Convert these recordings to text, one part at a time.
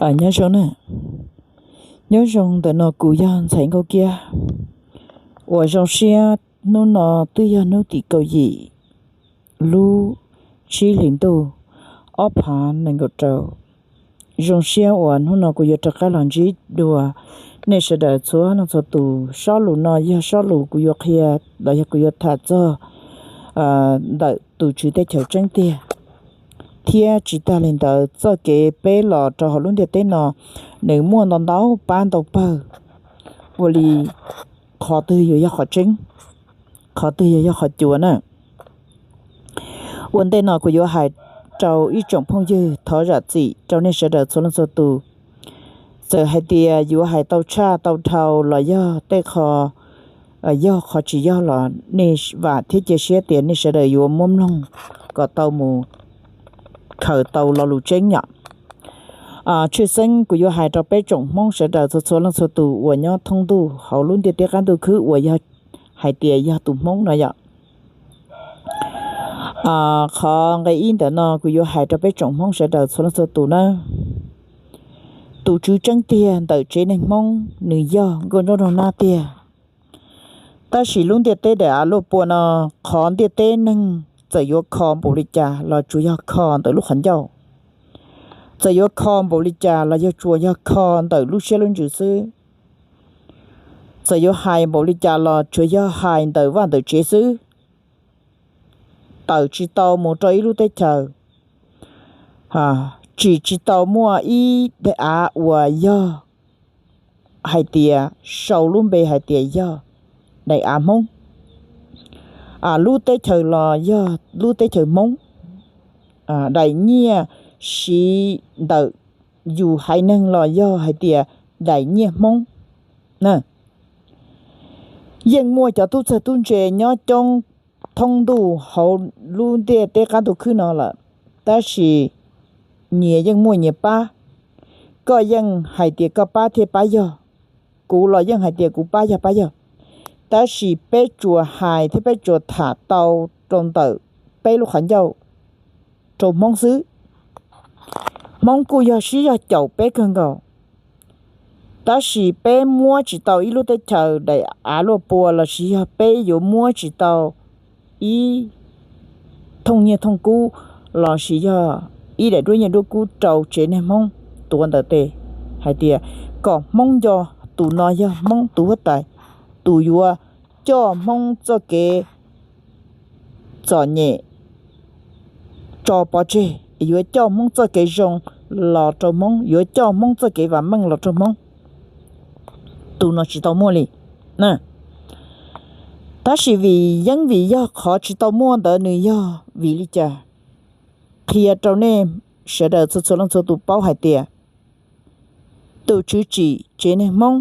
Nyob zoo na, nyob zoo, ntawm no kuv yog Ntxhais Nkauj Kiab, uas zoo siab hnub no twb yog hnub tim kaum yim lub tsib hlis ntuj ob phav nees nkaum rau. Zoo siab uas hnub no kuv yuav rov qab los ntsib dua nej sawv daws txhua leej txhua tus. Sob lus no yog sob lus kuv yuav qhia los yog kuv yuav tham txog ntawm tus tswv teb chaws tseeb tiag. Thiab tsis tag li ntawd, txoj kev peb los rau hauv lub ntiaj teb no, nws muaj ntau ntau pab ntau pawg, ua li qhov twg yuav yog qhov tseeb, qhov twg yuav yog qhov cuav na. Ua ntej no kuv yuav hais rau ib tsoom phooj ywg, thov zam txim rau nej sawv daws txhua leej txhua tus. Txawm hais tias yuav hais tau tshaj tau dhau los yog tej qho yog qhov tsis yog los nej vam thiab cia siab tias nej sawv daws yuav muab mloog kom tau mus khaws tau lo lus tseeb yom. Tshwj xeeb kuv yuav hais rau peb tsoom Hmoob sawv daws txhua txhua leej txhua tus uas nyob thoob ntuj hauv lub ntiaj teb qab ntuj khwb uas yog hais tias yog tus Hmoob no yom. Qhov nqe ib ntawm no kuv yuav hais rau peb tsoom Hmoob sawv daws txhua leej txhua tus na. Tus tswv tseeb tiag ntawm tsev neeg Hmoob nws yog Nkauj Ntsuab Nraug Nab tiag. Tab sis lub ntiaj teb daim av luaj pua no, qhov ntiaj teb neeg txawm yuav kho npaum li cas los tsuas yog kho ntawm lub qhov ncauj. Txawm yuav kho npaum li cas los yog tsuas yog kho ntawm lub siab lub ntsws xwb. Txawm yuav hais npaum li cas los tsuas yog hais ntawm vaj ntawm tsev xwb. Tawm tsis tau mus rau ib lub teb chaws, tsim tsis tau muaj ib daim av uas yog hais tias sau lub npe hais tias yog daim av Hmoob. Lub teb chaws los yog lub teb chaws Hmoob. Daim nyiaj siv ntawm yus haiv neeg los yog hais tias daim nyiaj Hmoob. Yeej muaj cov tub txawg tub ntse nyob coob thoob ntuj hauv lub ntiaj teb qab ntuj khwb no lawm, tab sis nyias yeej muaj nyias pab. Koj yeej hais tias koj pab thiaj pab yog, kuv los yeej hais tias kuv pab yog pab yog. Tab sis peb tsuas hais thiab peb tsuas tham tau rau ntawm peb lub qhov ncauj rau Hmoob xwb. Hmoob kuj yog sib yog caum peb kawg nkaus, tab sis peb muab tsis tau ib lub teb chaws daim av luaj pua lossis yog peb yuav muab tsis tau ib thooj nyiaj thooj kub lossis yog ib daim duab nyiaj duab kub rau tsev neeg Hmoob tuav ntawm tes hais tias kom Hmoob nco tus no yog Hmoob tus huab tais, tus yuav coj Hmoob txoj kev txom nyem tso pov tseg, yuav coj Hmoob txoj kev zoo los rau Hmoob, yuav coj Hmoob txoj kev vam meej los rau Hmoob. Tus no tsis tau muaj li. Tab sis vim yeeb vim yog qhov tsis tau muaj ntawd nws yog vim li cas? Qhia rau nej sawv daws txhua txhua leej txhua tus paub hais tias tus tswv tsim tsev neeg Hmoob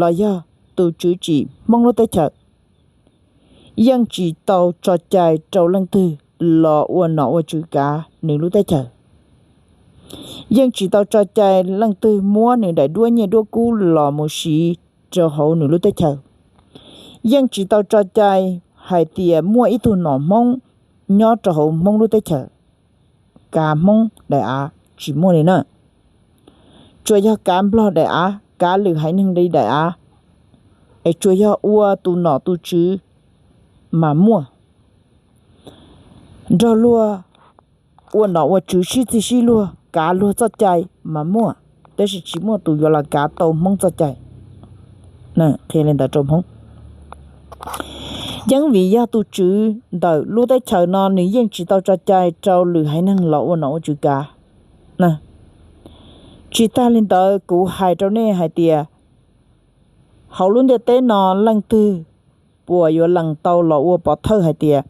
los yog tus tswv tsim Hmoob lub teb chaws yeej tsis tau tso cai rau leej twg los ua nom ua tswv kav nws lub teb chaws. Yeej tsis tau tso cai leej twg muab nws daim duab nyiaj duab kub los mus siv rau hauv nws lub teb chaws. Yeej tsis tau tso cai hais tias muaj ib tug nom Hmoob nyob rau hauv Hmoob lub teb chaws kav Hmoob daim av, tsis muaj li na. Tsuas yog kav Nplog daim av, kav lwm haiv neeg li daim av, es tsuas yog ua tus nom tus tswv mas muaj. Nrog luag ua nom ua tswv sib txig sib luag kav luag txoj cai mas muaj, tab sis tsis muaj tus yuav los kav tau Hmoob txoj cai. Qhia li ntawd rau Hmoob. Yeej vim yog tus tswv ntawm lub teb chaws no nws yeej tsis tau tso cai rau lwm haiv neeg los ua nom ua tswv kav. Tsis tag li ntawd, kuv hais rau nej hais tias hauv lub ntiaj teb no leej twg puas yuav lees tau los ua pov thawj hais tias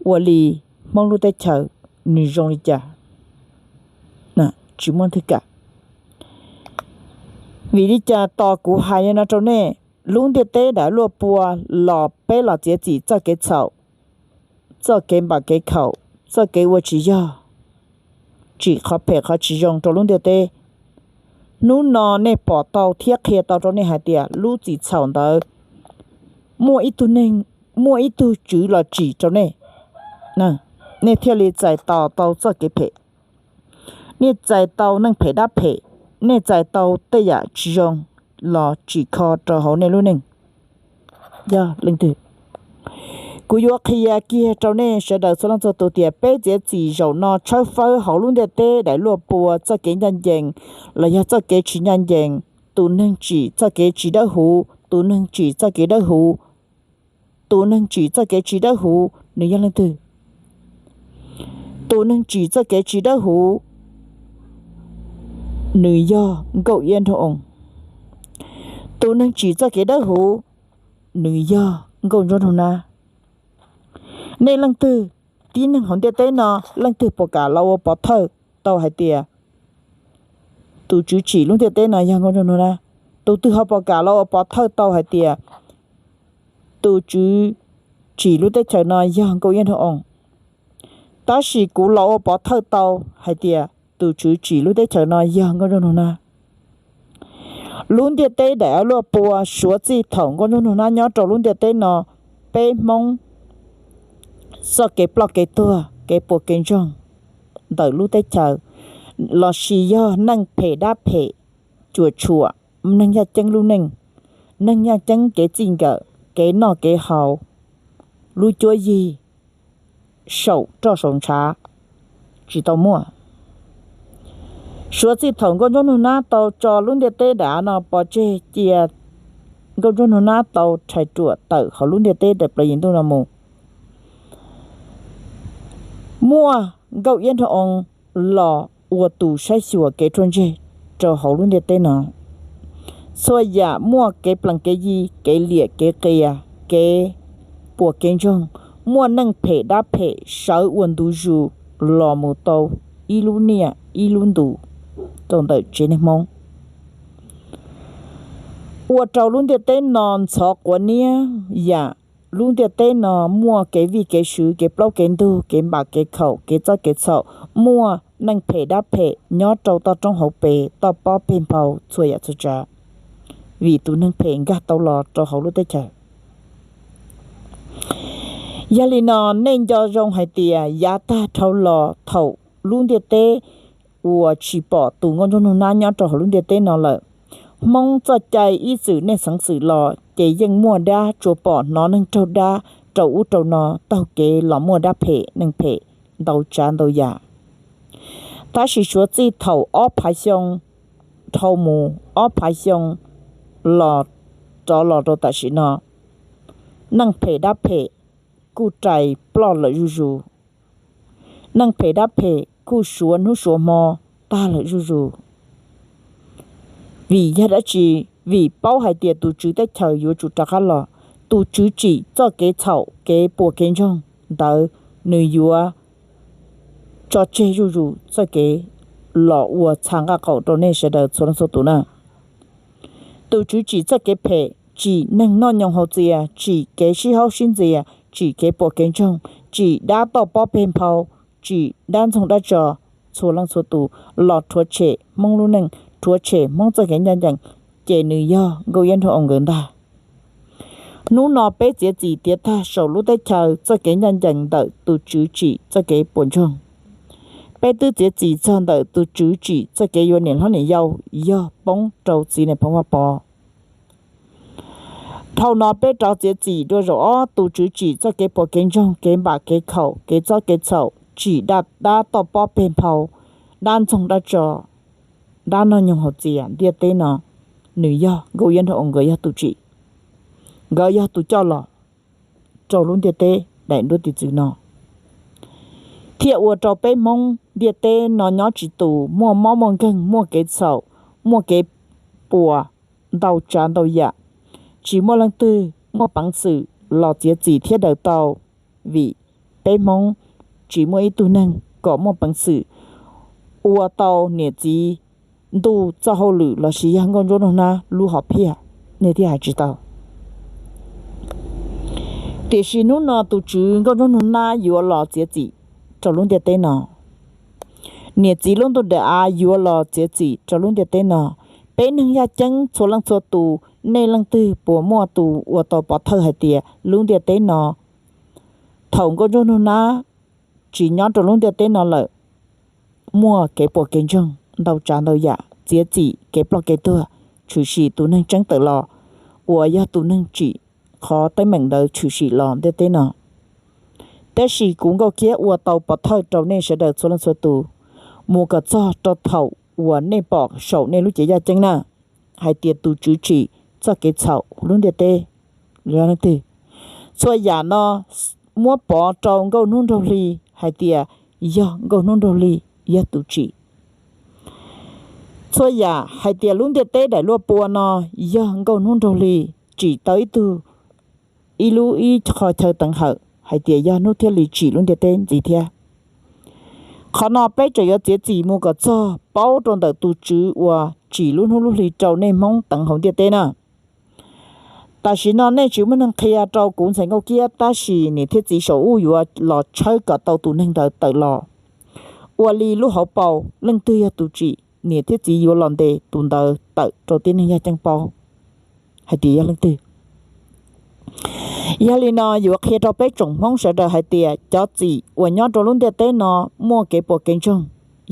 ua li Hmoob lub teb chaws nws zoo li cas? Tsis muaj leej twg kam. Vim li cas tos kuv hais li no rau nej? Lub ntiaj teb daim luaj pua los peb los txiav txim txoj kev txhaum, txoj kev npam kev khaum, txoj kev ua tsis yog, tsim qhov phem qhov tsis zoo rau lub ntiaj teb. Hnub no nej pom tau thiab qhia tau rau nej hais tias lub txim txhaum ntawd muaj ib tug neeg, muaj ib tug tswv los tsim rau nej, nej thiaj li txais tos tau txoj kev phem. Nej txais tau neeg phem dab phem, nej txais tau tej yam tsis zoo los tsim kho rau hauv nej lub neej yog leej twg. Kuv yuav qhia kiag rau nej sawv daws txhua leej txhua tus tias peb txiav txim zaum no tshawb fawb hauv lub ntiaj teb daim luaj pua txoj kev ncaj ncees los yog txoj kev tsis ncaj ncees. Tus neeg tsim txoj kev tsis dawb huv, tus neeg tsim txoj kev dawb huv. Tus neeg tsim txoj kev tsis dawb huv nws yog leej twg? Tus neeg tsim txoj kev tsis dawb huv nws yog Nkauj Iab Nraug Oo. Tus neeg tsim txoj kev dawb huv nws yog Nkauj Ntsuab Nraug Nab. Nej leej twg, tib neeg hauv ntiaj teb no, leej twg puas kam los ua pov thawj tau hais tias tus tswv tsim lub ntiaj teb no yog Nkauj Ntsuab Nraug Nab? Tus twg ho puas kam los ua pov thawj tau hais tias tus tswv tsim lub teb chaws no yog Nkauj Iab Nraug Oo? Tab sis kuv los ua pov thawj tau hais tias tus tswv tsim lub teb chaws no yog Nkauj Ntsuab Nraug Nab. Lub ntiaj teb daim av luaj pua, suav txij thaum Nkauj Ntsuab Nraug Nab nyob rau lub ntiaj teb no, peb Hmoob txoj kev ploj kev tuag, kev puas kev ntsoog ntawm lub teb chaws, lossis yog neeg phem dab phem, cuam tshuam neeg yaj ceeb lub neej, neeg yaj ceeb kev txij nkawm, kev noj kev haus, lub cuab yig saum roj saum ntshav tsis tau muaj. Suav txij thaum Nkauj Ntsuab Nraug Nab tau tso lub ntiaj teb daim av no pov tseg cia Nkauj Ntsuab Nraug Nab tau rhais ruam tawm hauv lub ntiaj teb daim plawv yim ntuj no mus, muaj Nkauj Iab Nraug Oo los ua tus saib xyuas kev ruaj ntseg rau hauv lub ntiaj teb no. Txhua yam muaj kev plees kev yi, kev liam kev qias, kev puas kev ntsoog, muaj neeg phem dab phem sawv ua ntu zus los mus tau ib lub niaj ib lub ntus rau ntawm tsev neeg Hmoob, ua rau lub ntiaj teb no ntxhov quav niab yam. Lub ntiaj teb no muaj kev vij kev sw, kev plaub kev ntug, kev npam kev khaum, kev txob kev txhaum, muaj neeg phem dab phem nyob rau toj roob hauv pes, toj pob peg nphau, txhua yam txhua tsav, vim tus neeg phem nkag tau los rau hauv lub teb chaws. Yog li no, nej nco zoo hais tias yav tag dhau los thaum lub ntiaj teb uas tsis pom tus Nkauj Ntsuab Nraug Nab nyob rau hauv lub ntiaj teb no lawm, Hmoob txoj cai ib txwm nej xeev xwm los ces yeej muaj dab, tsuas pom hnov neeg raug dab rau ub rau no, taug kev los muaj dab phem neeg phem ntau tsav ntau yam. Tab sis suav txij thaum ob phav xyoo dhau mus, ob phav xyoo los rov los rau tam sim no, neeg phem dab phem kuj rais ploj lawm zuj zus. Neeg phem dab phem kuj suav hnub suav hmo tag lawm zuj zus. Vim yog dab tsi? Vim paub hais tias tus tswv teb chaws yuav tsum rov qab los. Tus tswv tsim txoj kev txhaum kev puas kev ntsoog ntawd, nws yuav tso tseg zuj zus txoj kev los ua txha nqaj qaum rau nej sawv daws txhua leej txhua tus na. Tus tswv tsim txoj kev phem, tsim neeg noj nyoos haus txias, tsim kev sib haub sib ntxias, tsim kev puas kev ntsoog, tsim dab toj pob peg nphau, tsim dab ntxoog dab tso, txhua leej txhua tus los rhuav tshem Hmoob lub neej, rhuav tshem Hmoob txoj kev ncaj ncees, ces nws yog Nkauj Iab Nraug Oo nkawd ntag. Hnub no peb txiav txim tiav tag saum lub teb chaws txoj kev ncaj ncees ntawm tus tswv tsim txoj kev puas ntsoog. Peb twb txiav txim txog ntawm tus tswv tsim txoj kev yuav niam hlob niam yau yog poob rau txiv Nais Phoo Vaj Pov. Dhau no peb rov txiav txim dua zaum ob, tus tswv tsim txoj kev puas kev ntsoog, kev npam kev khaum, kev txob kev txhaum, tsim dab toj pob peg nphau, dab ntxoog dab tso, dab noj nyoog haus txias ntiaj teb no, nws yog Nkauj Iab Nraug Oo nkawd yog tus tsim, nkawd yog tus coj los rau lub ntiaj teb daim nruab tiv txwv no, thiaj ua rau peb Hmoob ntiaj teb no nyob tsis tus, muaj mob muaj nkeeg, muaj kev txhaum, muaj kev puas ntau tsav ntau yam. Tsis muaj leej twg muaj peev xwm los txiav txim thiab daws tau, vim peb Hmoob tsis muaj ib tug neeg kom muaj peev xwm ua tau niam txiv ntuj txoj hauj lwm lossis yog Nkauj Ntsuab Nraug Nab lub hom phiaj, nej thiaj hais tsis tau. Tiam sis hnub no tus tswv Nkauj Ntsuab Nraug Nab yuav los txiav txim rau lub ntiaj teb no. Niam txiv lub ntuj daim av yuav los txiav txim rau lub ntiaj teb no. Peb neeg yaj ceeb txhua leej txhua tus, nej leej twg puas muaj tus ua tau pov thawj hais tias lub ntiaj teb no, thaum Nkauj Ntsuab Nraug Nab tsis nyob rau lub ntiaj teb no lawm, muaj kev puas kev ntsoog ntau tsav ntau yam? txiav txim kev ploj kev tuag, tshwm sim tus neeg tseeb tawm los, uas yog tus neeg tsim qhov teeb meem ntawd tshwm sim los ntiaj teb no. Tab sis kuv Nkauj Kiab ua tau pov thawj rau nej sawv daws txhua leej txhua tus, mus kom txog rau thaum uas nej pom saum nej lub cev yaj ceeb na, hais tias tus Tswv tsim txoj kev txhaum lub ntiaj teb. Leej twg? Txhua yam no muab pov rau Nkauj Hnub Nraug Hli hais tias yog Nkauj Hnub Nraug Hli yog tus tsim. Txhua yam hais tias lub ntiaj teb daim luaj pua no yog Nkauj Hnub Nraug Hli tsim tau ib tug, ib lub ib qho chaw teev hawm hais tias yog hnub thiaj li tsim lub ntiaj teb ntxiv thiab. Qhov no peb tseem yuav txiav txim mus kom txog paub rau ntawm tus Tswv uas tsim lub hnub lub hli rau nej Hmoob teev hauv ntiaj teb na. Tam sim no nej tsis muaj neeg qhia rau kuv ntxhais Nkauj Kiab, tab sis niam thiab txiv saum ub yuav los tshawb kom tau tus neeg ntawd tawm los. Ua li lub hauv paus leej twg yog tus tsim, niam thiab txiv yuav los ntes tus ntawd tawm rau tib neeg yaj ceeb paub hais tias yog leej twg. Yog li no yuav qhia rau peb tsoom Hmoob sawv daws hais tias cov txim uas nyob rau lub ntiaj teb no muaj kev puas kev ntsoog,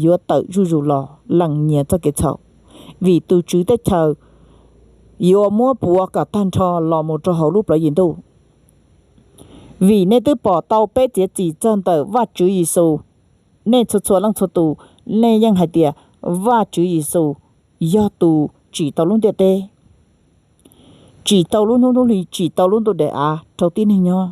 yuav tawm zuj zus los lees nyias txoj kev txhaum, vim tus Tswv teb chaws yuav muab puav kom tag nrho los mus rau hauv lub plawv yim ntuj. Vim nej twb pom tau peb txiav txim txog ntawm Vajtswv Yexus, nej txhua txhua leej txhua tus, nej yeej hais tias Vajtswv Yexus yog tus tsim tau lub ntiaj teb, tsim tau lub hnub lub hli, tsim tau lub ntuj daim av rau tib neeg nyob.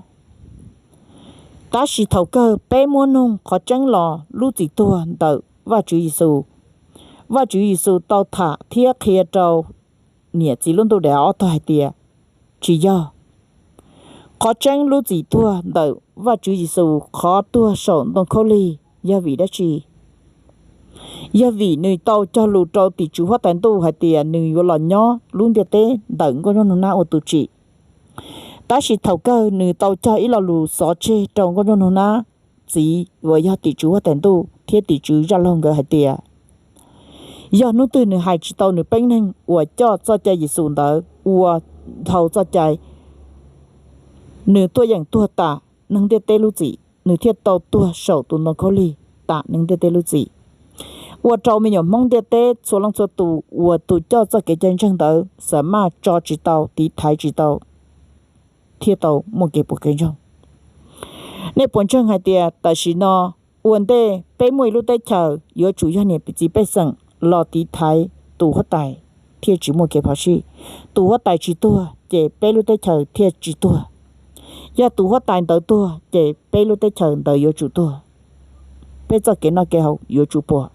Tab sis thaum kawg peb muab nug qhov tseeb los lub txim tuag ntawm Vajtswv Yexus, Vajtswv Yexus tau tham thiab qhia rau niam txiv lub ntuj daim av ob tog hais tias tsis yog. Qhov tseeb lub txim tuag ntawm Vajtswv Yexus qhov tuag saum ntoo khaub lig yog vim dab tsi? Yog vim nws tau cog lus rau tim tswv huab tais ntuj hais tias nws yuav los nyob lub ntiaj teb ntawm Nkauj Ntsuab Nug Nab ua tus tsim. Tab sis thaum kawg nws tau cog ib lo lus xov tseg rau Nkauj Ntsuab Nug Nab txiv uas yog tim tswv huab tais ntuj thiab tim tswv zaj laug nkawd hais tias yog hnub twg nws hais tsis tau nws peb neeg uas coj txoj cai Yexus ntawd ua dhau txoj cai, nws tuaj yeem tuag tam neeg ntiaj teb lub txim, nws thiaj tau tuag saum tus ntoo khaub lig tam neeg ntiaj teb lub txim. Ua rau me nyuam Hmoob ntiaj teb txhua leej txhua tus uas tus coj txoj kev cai ntseeg ntawd xa maj tso tsis tau, tiv thaiv tsis tau, thiaj tau muaj kev puas kev ntsoog. Nej puas ntseeg hais tias tam sim no ua ntej peb muaj ib lub teb chaws yuav tsum yog niam txiv pej xeem los tiv thaiv tus huab tais thiaj tsis muaj kev phom sij? Tus huab tais tsis tuag ces peb lub teb chaws thiaj tsis tuag. Yog tus huab tais ntawd tuag ces peb lub teb chaws ntawd yuav tsum tuag, peb txoj kev noj kev haus yuav tsum puas.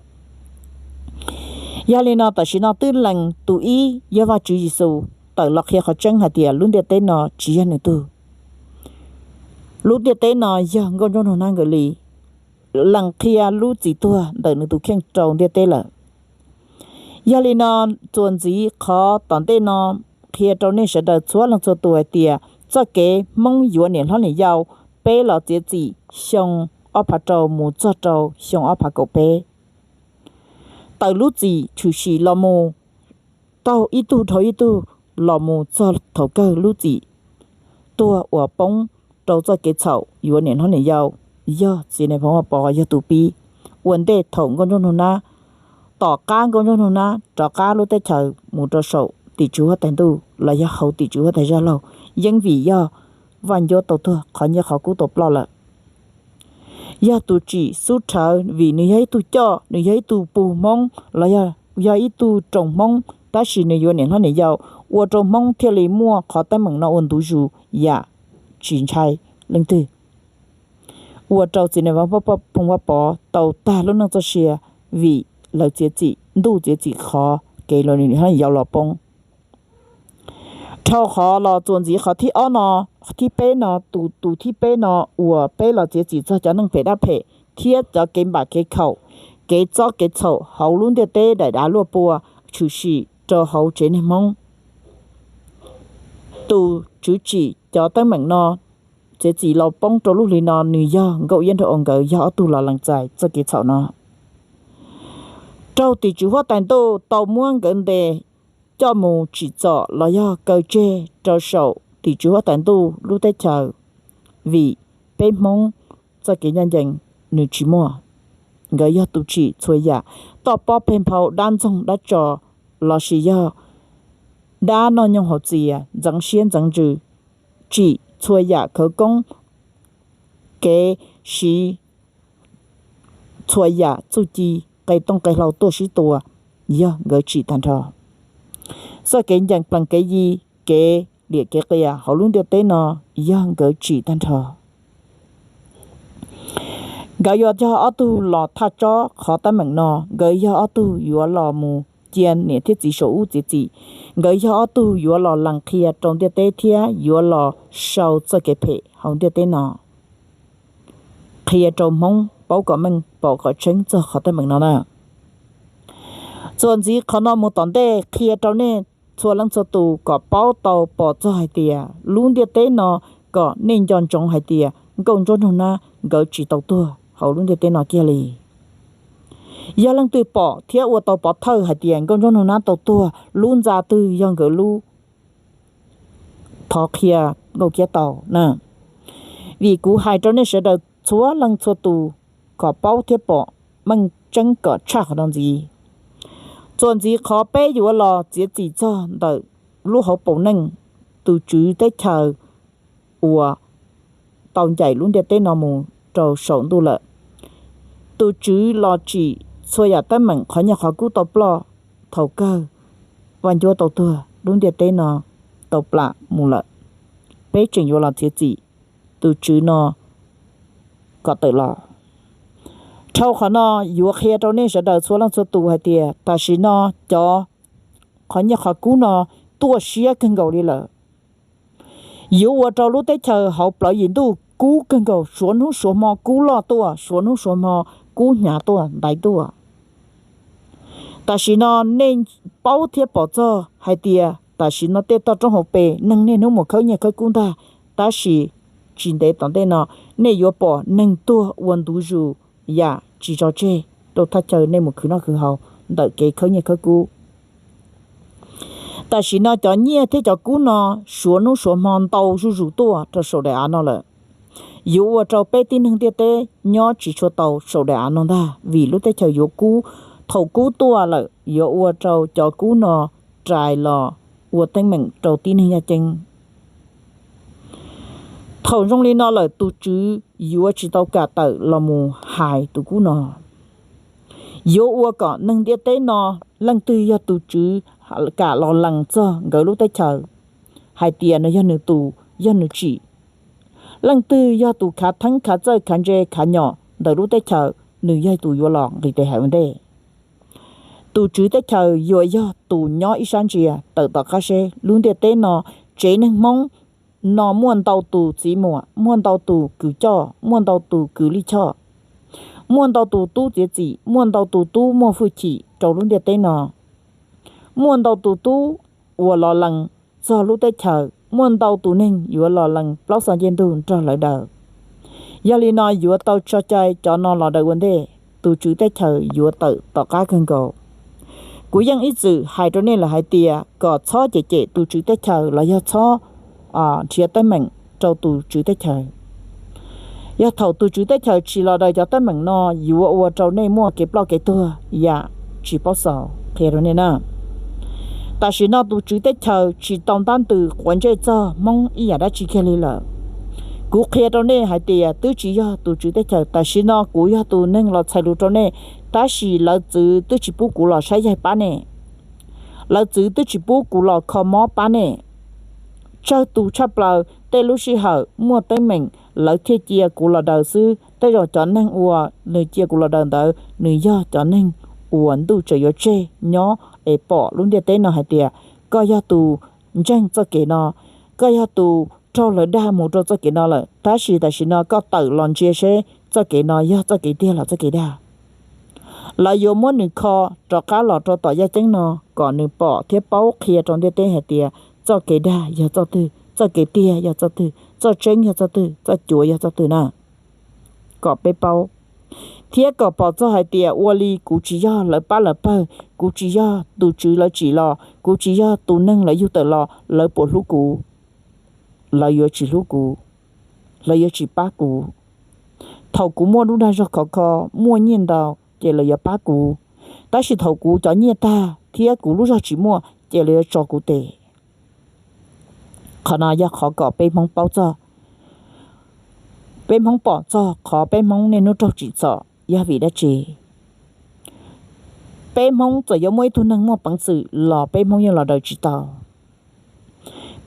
Yog li no tam sim no twb lees tus ib yog Vajtswv Yexus tawm los qhia qhov tseeb hais tias lub ntiaj teb no tsis yog nws tug, lub ntiaj teb no yog Nkauj Ntsuab Nug Nab nkawd li. Lees qhia lub txim tuag ntawm nws tus kheej rau ntiaj teb lawm. Yog li no txuas ntxiv qhov tom ntej no qhia rau nej sawv daws txhua leej txhua tus hais tias txoj kev Hmoob yuav niam hlob niam yau, peb los txiav txim xyoo ob phav rau mus txog rau xyoo ob phav kaum peb, tawm lub txim tshwm sim los mus taug ib tug dhau ib tug los mus txog thaum kawg lub txim tuag uas poob rau txoj kev txhaum yuav niam hlob niam yau, yog txiv Nais Phoo Vaj Pov yog tus pib. Ua ntej thaum Nkauj Ntsuab Nug Nab, tom qab Nkauj Ntsuab Nug Nab rov qab lub teb chaws mus rau saum tim tswv huab tais ntuj los yog hauv tim tswv huab tais zaj laug, yeej vim yog Vaj Ncuab tau tuag qhov nyiaj qhov kub tau ploj lawm. Yog tus tsim xub rhawv vim nws yog ib tug coj, nws yog ib tug pug Hmoob los yog, yog ib tug roos Hmoob, tab sis nws yuav niam hlob niam yau, ua rau Hmoob thiaj li muaj qhov teeb meem no ua ntu zus yam tsis ntshai leej twg. Ua rau txiv Nais Phoo Vaj Pov tau tag lub neej txoj sia vim lawv txiav txim, ntuj txiav txim qhov kev los niam hlob niam yau los poob. Dhau qhov los txuas ntxiv qhov thib ob no, thib peb no, tus, tus thib peb no uas peb los txiav txim txog cov neeg phem dab phem thiab cov kev npam kev khaum, kev txob kev txhaum hauv lub ntiaj teb daim dav luaj pua tshwm sim rau hauv tsev neeg Hmoob. Tus tswv tsim cov teeb meem no txiav txim los poob rau lub hli no nws yog Nkauj Iab Nraug Au nkawd yog ob tug los lees txais txoj kev txhaum no. Raug tim tswv huab tais ntuj tau muab nkawd ntes coj mus tsim txom los yog kaw tseg rau saum tim tswv huab tais ntuj lub teb chaws, vim peb Hmoob txoj kev ncaj ncees nws tsis muaj. Nkawd yog tus tsim txhua yam, toj pob peg nphau, dab ntxoog dab tso, lossis yog dab noj nyooj haus txias, ntxeev siab ntxeev ntsws, tsim txhua yam khawv koob, kev siv txhua yam txuj ci, qe tooj qe hlau tuaj sib tua, yog nkawd tsim tag nrho. Txoj kev ncees plees kev yi, kev liam kev qias hauv lub ntiaj teb no, yog nkawd tsim tag nrho. Nkawd yuav yog ob tug los thaj tsob qhov teeb meem no, nkawd yog ob tug yuav los mus cia niam thiab txiv saum ub txiav txim, nkawd yog ob tug yuav los lees qhia rau ntiaj teb thiab yuav los sau txoj kev phem hauv ntiaj teb no, qhia rau Hmoob paub kom meej pom kom tseeb txog qhov teeb meem no na. Txuas ntxiv qhov no mus tom ntej qhia rau nej txhua leej txhua tus kom paub tau pom txog hais tias lub ntiaj teb no, kom nej nco ntsoov hais tias Nkauj Ntsuab Nraug Nab nkawd tsis tau tuag hauv lub ntiaj teb no kiag li. Yog leej twg pom thiab ua tau pov thawj hais tias Nkauj Ntsuab Nraug Nab tau tuag, lub ntxa twg yog nkawd lub, thov qhia Nkauj Kiab tau na. Vim kuv hais rau nej sawv daws txhua leej txhua tus kom paub thiab pom meej tseeb kom tshaj qhov no ntxiv. Txuas ntxiv qhov peb yuav los txiav txim txog ntawm lub hauv paus neej, tus tswv teb chaws uas tau ncaim lub ntiaj teb no mus rau saum ntuj lawm. Tus tswv los tsim txhua yam teeb meem qhov nyiaj qhov kub tau ploj, thaum kawg Vaj Ncuab tau tuag, lub ntiaj teb no tau plam mus lawm. Peb tseem yuav los txiav txim tus tswv no kom tawm los. Dhau qhov no yuav qhia rau nej sawv daws txhua leej txhua tus hais tias tam sim no cov qhov nyiaj qhov kub no tuaj siab kawg nkaus li lawm. Yuav ua rau lub teb chaws hauv plawv yim ntuj kub kawg nkaus, suav hnub suav hmo kub loj tuaj, suav hnub suav hmo kub hnyav tuaj ntaiv tuaj. Tam sim no nej paub thiab pom txog hais tias tam sim no tej toj roob hauv pes neeg niaj hnub mus khawb nyiaj khawb kub ntag, tab sis tsis ntev tom ntej no nej yuav pom neeg tuag ua ntu zus yam tsis tso tseg rau thaj chaw nej mus khwv noj khwv haus ntawm kev khawb nyiaj khawb kub. Tam sim no cov nyiaj thiab cov kub no suav hnub suav hmo ntau zuj zus tuaj rau saum daim av no lawm. Yuav ua rau peb tib neeg ntiaj teb nyob tsis tshua tau saum daim av no ntag, vim lub teb chaws yuav kub, thaum kub tuaj lawm yuav ua rau cov kub no rais los ua teeb meem rau tib neeg yaj ceeb. Thaum zoo li no lawm tus tswv yuav tsis tau kam tawm los mus hais tus kub no. Yuav ua kom neeg ntiaj teb no leej twg yog tus tswv kam los lees txog nkawd lub teb chaws hais tias nws yog nws tus, yog nws tsim. Leej twg yog tus khav theeb khav txawj khav ntse khav nyom ntawm lub teb chaws, nws yog tus yuav los nqis tes hais ua ntej. Tus tswv teb chaws yuav yog tus nyob ib sab ntsia tawm tom qab seb lub ntiaj teb no, tsev neeg Hmoob no muaj ntau tus txiv muam, muaj ntau tus kws coj, muaj ntau tus kws lij choj, muaj ntau tus tub txiav txim, muaj ntau tus tub muaj hwj chim rau lub ntiaj teb no, muaj ntau tus tub uas los lees txog lub teb chaws, muaj ntau tus neeg yuav los lees plaub xov ncej ntug nrog lawv daws. Yog li no yuav tau tso cai cov no los daws ua ntej, tus tswv teb chaws yuav tawm tom qab kawg nkaus. Kuv yeej ib txwm hais rau nej lawm hais tias kom txhob cem cem tus tswv teb chaws los yog txhob nrhiav teeb meem rau tus tswv teb chaws. Yog thaum tus tswv teb chaws tsis los daws cov teeb meem no yuav ua rau nej muaj kev ploj kev tuag yam tsis paub xaus, qhia rau nej na. Tam sim no tus tswv teb chaws tsis tau ntab ntws quav ntsej txog Hmoob ib yam dab tsi kiag li lawm. Kuv qhia rau nej hais tias twb tsis yog tus tswv teb chaws, tam sim no kuv yog tus neeg los txhais lus rau nej, tab sis lawv txwv twb tsis pub kuv los saib yaig pab nej. Lawv txwv twb tsis pub kuv los kho mob pab nej. Tsawg tus tshaj plaws tej lub sij hawm muaj teeb meem lawv thiaj cia kuv los daws xwb. Tej zaum cov neeg uas nws cia kuv los daws ntawd nws yog cov neeg uas ntuj tseem yuav tseg nyob es pom lub ntiaj teb no hais tias koj yog tus ntseeg txoj kev no, koj yog tus raug lawv dag mus rau txoj kev no lawm, tab sis tam sim no koj tawm los ntsia seb txoj kev no yog txoj kev tiag los txoj kev dag. Lawv yuav muab nws kho rov qab los rau tom yaj ceeb no kom nws pom thiab paub qhia rau ntiaj teb hais tias txoj kev dag yog txoj twg, txoj kev tiag yog txoj twg, txoj tseeb yog txoj twg, txoj cuav yog txoj twg na. Kom peb paub thiab kom pom txog hais tias ua li kuv tsis yog lawv pab lawv pawg, kuv tsis yog tus tswv lawv tsim los, kuv tsis yog tus neeg lawv yug tawm los, lawv puas hlub kuv? Lawv yuav tsis hlub kuv, lawv yuav tsis pab kuv. Thaum kuv muaj lub dag zog khov kho, muaj nyiaj ntau, ces lawv yuav pab kuv. Tab sis thaum kuv cov nyiaj tag thiab kuv lub zog tsis muaj ces lawv yuav tso kuv tes. Qhov no yog qhov kom peb Hmoob paub txog, peb Hmoob pom txog qhov peb Hmoob niaj hnub raug tsim txom yog vim dab tsi. Peb Hmoob txawm yuav muaj ib tug neeg muaj peev xwm los peb Hmoob yeej los daws tsis tau.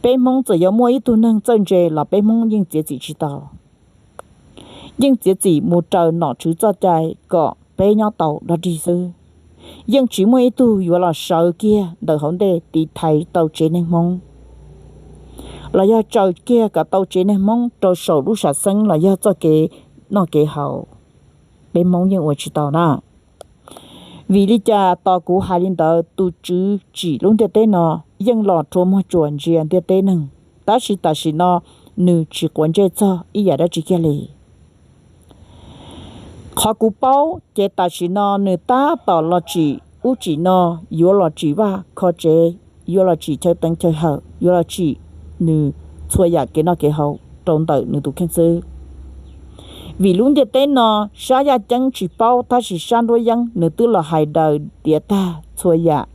Peb Hmoob txawm yuav muaj ib tug neeg txawj ntse los peb Hmoob yeej txiav txim tsis tau. Yeej txiav txim mus raws nom tswv txoj cai kom peb nyob tau dog dig xwb. Yeej tsis muaj ib tug yuav los sawv kiag ntawm hauv ntej tiv thaiv tau tsev neeg Hmoob, los yog tsaws kiag kom tau tsev neeg Hmoob rau saum lub sam xeeb los yog txoj kev noj kev haus. Peb Hmoob yeej ua tsis tau na. Vim li cas tos kuv hais li ntawd, tus tswv tsim lub ntiaj teb no yeej los rua muag tsuas ntsia ntiaj teb neeg, tab sis tam sim no nws tsis quav ntsej txog ib yam dab tsi kiag li. Qhov kuv paub ces tam sim no nws tab tom los tsim ub tsim no, yuav los tsim vaj kho tsev, yuav los tsim chaw teev chaw hawm, yuav los tsim nws txhua yam kev noj kev haus rau ntawm nws tus kheej xwb. Vim lub ntiaj teb no sab yaj ceeb tsis paub, tab sis sab nruab yeeb nws twb los hais daws tiav tag txhua yam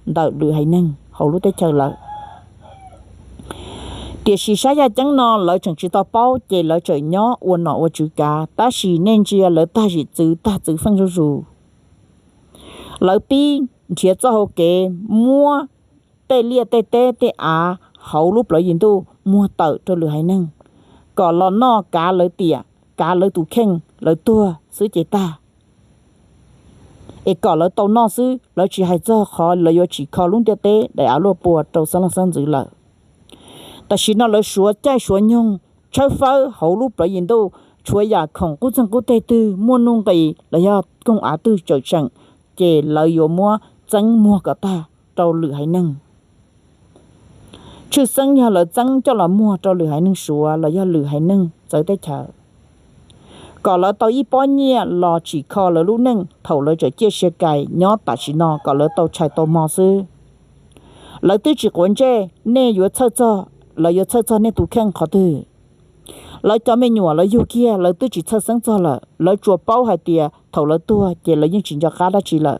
ntawm lwm haiv neeg hauv lub teb chaws lawm. Tiam sis sab yaj ceeb no lawv tseem tsis tau paub ces lawv tseem nyob ua nom ua tswv kav, tab sis nej ntsia lawv tag zim txwv tag txwv feej zuj zus. Lawv pib nrhiav txoj hau kev muab tej liaj tej teb tej av hauv lub plawv yim ntuj muag tawm rau lwm haiv neeg kom los noj kav lawv tiam, kav lawv tus kheej, lawv tuag xwb ces tag, es kom lawv tau noj xwb, lawv tsis hais txog qhov lawv yuav tsim kho lub ntiaj teb daim av luaj pua rau xeeb leej xeeb ntxwv lawm. Tam sim no lawv suav caij suav nyoog tshawb fawb hauv lub plawv yim ntuj, tshuav yam khoom qub txeeg qub teg twg muaj nuj nqis los yog kooj av twg tsawm tseem, ces lawv yuav muab txeeb muag kom tag rau lwm haiv neeg. Tshwj xeeb yog lawv txeeb coj los muag rau lwm haiv neeg suav los yog lwm haiv neeg txawv teb chaws. Kom lawv tau ib pob nyiaj los tsim kho lawv lub neej thaum lawv tseem ciaj sia kais nyob tam sim no kom lawv tau tshais tau hmo xwb. Lawv twb tsis quav ntsej, nej yuav txhawj txog, lawv yuav txhawj txog nej tus kheej qhov twg? Lawv cov me nyuam lawv yug kiag lawv twb tsis txhawj xeeb txog lawm, lawv tsuas paub hais tias thaum lawv tuag ces lawv yeej tsis nco qab dab tsi lawm.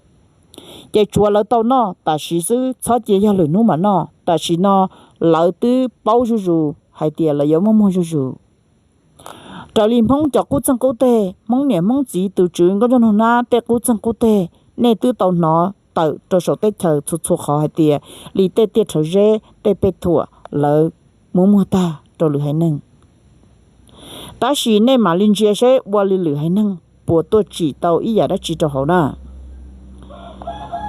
Ces tsuav lawv tau noj tam sim xwb, txhob cia yog lwm hnub mam noj. Tam sim no lawv twb paub zuj zus hais tias lawv yuav muaj muag zuj zus. Raws li Hmoob cov qub txeeg qub teg, Hmoob niam Hmoob txiv tus tswv nkauj nraug nug nab tej qub txeeg qub teg, nej twb tau hnov tawm rau saum teb chaws txhua txhua qhov hais tias li tej tiaj rhawv zeb, tej pej thuam lawv muab muag tag rau lwm haiv neeg. Tab sis nej mam li ntsia seb ua li lwm haiv neeg puas tuaj tsim tau ib yam dab tsi rau hauv na.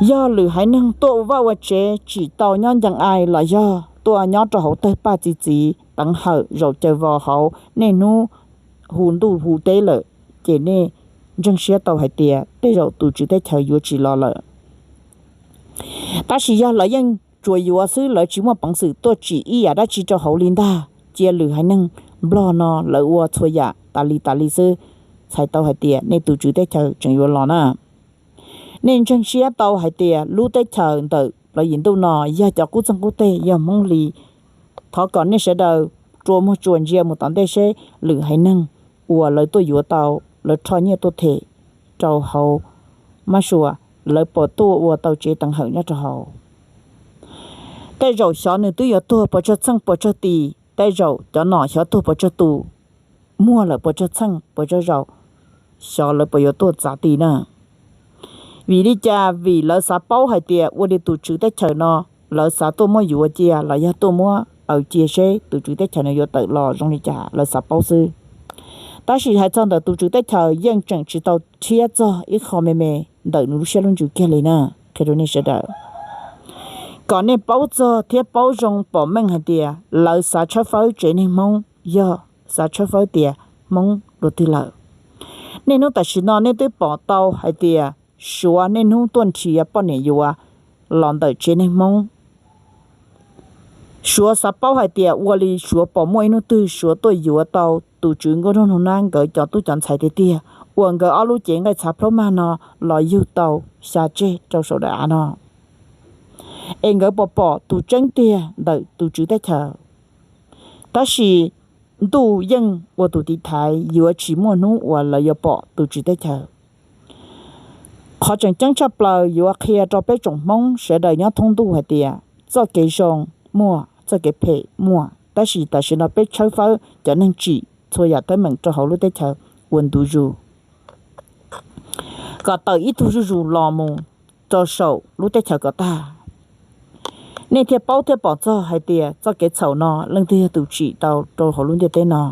Yog lwm haiv neeg tuaj ua vaj ua tsev tsim tau nyob ncees ai los yog tuaj nyob rau hauv tawg paj txi txiv teev hawm zaum caws vos hauv niaj hnub hu ntuj hu teb lawm, ces nej ntseeg siab tau hais tias tej zaum tus tswv teb chaws yuav tsis los lawm. Tab sis yog lawv yeej tsuas yuav xwb, lawv tsis muaj peev xwm tuaj tsim ib yam dab tsi rau hauv li ntag, cia lwm haiv neeg Nplog no lawv ua txhua yam tas li tas li xwb, txhais tau hais tias nej tus tswv teb chaws tseem yuav los na. Nej ntseeg siab tau hais tias lub teb chaws ntawm plawv yim ntuj no yog cov qub txeeg qub teg yog Hmoob li. Thov kom nej sawv daws rua muag tsuas ntsia mus tom ntej seb lwm haiv neeg uas lawv tuaj yuav tau, lawv rho nyiaj tuaj them rau hauv mab sua, lawv puas tuaj ua tau tsev teev hawm nyob rau hauv. Tej zaum xyov nws twb yuav tuag puas tsawg txheej puas tsawg tis, tej zaum cov nom xyov tuag puas tsawg tus, muag lawm puas tsawg txheej puas tsawg zaus, xyov lawv puas yuav tuaj txav ti na. Vim li cas? Vim lawv xav paub hais tias ua li tus tswv teb chaws no, lawv xav tuaj muab yuav cia los yog tuaj muab aws cia seb tus tswv teb chaws no yuav tawm los zoo li cas, lawv xav paub xwb. Tab sis hais txog ntawm tus tswv teb chaws yeej tseem tsis tau rhiab txog ib qho me me ntawm nws lub siab lub ntsws kiag li na, qhia rau nej sawv daws. Kom nej paub txog thiab paub zoo pom meej hais tias lawv xav tshawb fawb tsev neeg Hmoob yog xav tshawb fawb tias Hmoob dua twg lawm. Niaj hnub tam sim no nej twb pom tau hais tias Suav niaj hnub tuaj nrhiav poj niam yuav los ntawm tsev neeg Hmoob. Suav xav paub hais tias ua li Suav pom muaj ib hnub twg Suav tuaj yuav tau tus tswv nkauj nraug nug nab nkawd cov tub cov ntxhais tiag tiag uas nkawd ob lub cev nqaij txhav plhaub mag no los yug tau xya tseg rau saum daim av no, es nkawd puas pom tus tseeb tiag ntawm tus tswv teb chaws. Tab sis ntuj yeej ua tus tiv thaiv, yuav tsis muaj hnub uas lawv yuav pom tus tswv teb chaws. Qhov tseem ceeb tshaj plaws yuav qhia rau peb tsoom Hmoob sawv daws nyob thoob ntuj hais tias txoj kev zoo muaj, txoj kev phem muaj, tab sis tam sim no peb tshawb fawb cov neeg tsim txhua yam teeb meem rau hauv lub teb chaws ua ntu zus, kom tawm ib tug zuj zus los mus rau saum lub teb chaws kom tag. Nej thiaj paub thiaj pom txog hais tias txoj kev txhaum no leej twg yog tus tsim tau rau hauv lub ntiaj teb no.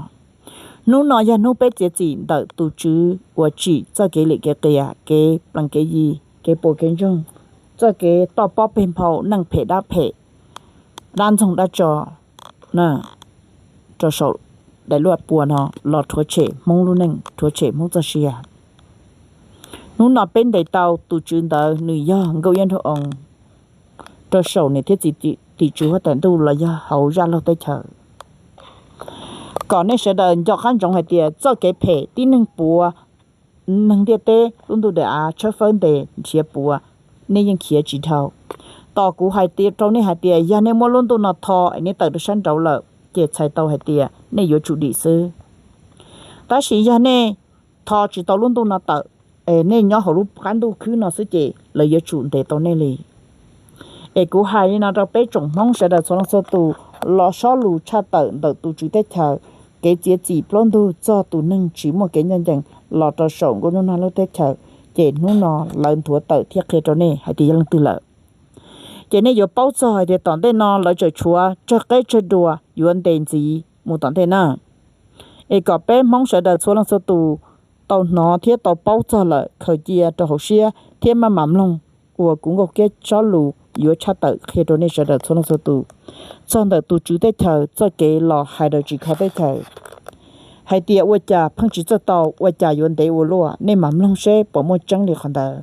Hnub no yog hnub peb txiav txim ntawm tus Tswv uas tsim txoj kev lim kev qias, kev plees kev yi, kev puas kev ntsoog, txoj kev toj pob peg nphau, neej phem dab phem, dab ntxoog dab tso rau saum daim luaj pua no los rhuav tshem Hmoob lub neej, rhuav tshem Hmoob txoj sia. Hnub no peb ntes tau tus Tswv ntawd, nws yog Nkauj Iab Nraug Oo, rau saum niam thiab txiv tim tswv huab tais ntuj los yog hauv zaj laug teb chaws, kom nej sawv daws nco qab ntsoov hais tias txoj kev phem tib neeg puav, neeg ntiaj teb lub ntuj daim av tshawb fawb ntes nrhiav puav, nej yeej khiav tsis dhau. Tos kuv hais rau nej hais tias yog nej muab lub ntuj no tho es nej tawm rau sab nraud lawm ces txhais tau hais tias nej yuav tsum dim xwb. Tab sis yog nej tho tsis tau lub ntuj no tawm, es nej nyob hauv lub qab ntuj khwb no xwb ces lawv yuav tsum ntes tau nej li. Es kuv hais li no rau peb tsoom Hmoob sawv daws txhua leej txhua tus, los sob lus tshaj tawm ntawm tus Tswv teb chaws, kev txiav txim plaub ntug txog tus neeg tsis muaj kev ncaj ncees los rau saum Nkauj Hnub Nag lub teb chaws, ces hnub no lawv nthuav tawm thiab qhia rau nej hais tias yog leej twg lawm. Ces nej yuav paub txog hais tias tom ntej no lawv tseem tshuav tsawg qeb tsawg dua yuav ntes ntxiv mus tom ntej na. Es kom peb Hmoob sawv daws txhua leej txhua tus tau hnov thiab tau paub txog lawm khaws cia rau hauv siab thiab maj mam mloog uas kuv Nkauj Kiab sob lus yuav tshaj tawm qhia rau nej sawv daws txhua leej txhua tus txog ntawm tus Tswv teb chaws txoj kev los hais rau tsis kho teb chaws hais tias ua cas pheej tsis txawj tau, ua cas yuav ntev ua luaj. Nej mam mloog seb puas muaj tseeb li qhov ntawd.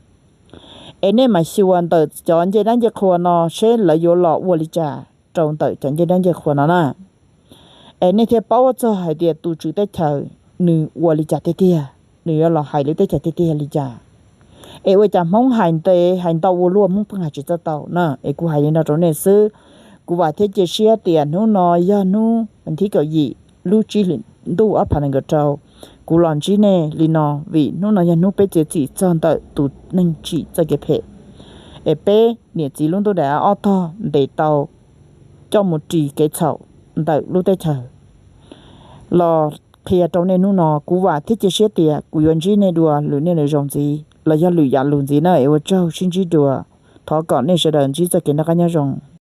Es nej mam xyuas ntawm cov ncej dab ncej qhua no seb lawv yuav los ua li cas rau ntawm cov ncej dab ncej qhua no na. Es nej thiaj paub txog hais tias tus Tswv teb chaws nws ua li cas tiag tiag, nws yuav los hais lub teb chaws tiag tiag li cas. Es ua cas Hmoob hais ntev hais ntau ua luaj Hmoob pheej hais tsis txawj tau na. Es kuv hais li no rau nej xwb. Kuv vam thiab cia siab tias hnub no yog hnub vas thib kaum yim lub tsib hlis ntuj ob phav nees nkaum rau, kuv los ntsib nej li no vim hnub no yog hnub peb txiav txim txog ntawm tus neeg tsim txoj kev phem. Es peb niam txiv lub ntuj daim av ob tog ntes tau coj mus ris kev txhaum ntawm lub teb chaws los qhia rau nej hnub no. Kuv vam thiab cia siab tias kuv yuav ntsib nej dua lwm niaj lwm zaus ntxiv los yog lwm yam lus ntxiv na. Es ua tsaug, sib ntsib dua. Thov kom nej sawv daws ntsib txoj kev noj qab nyob zoo.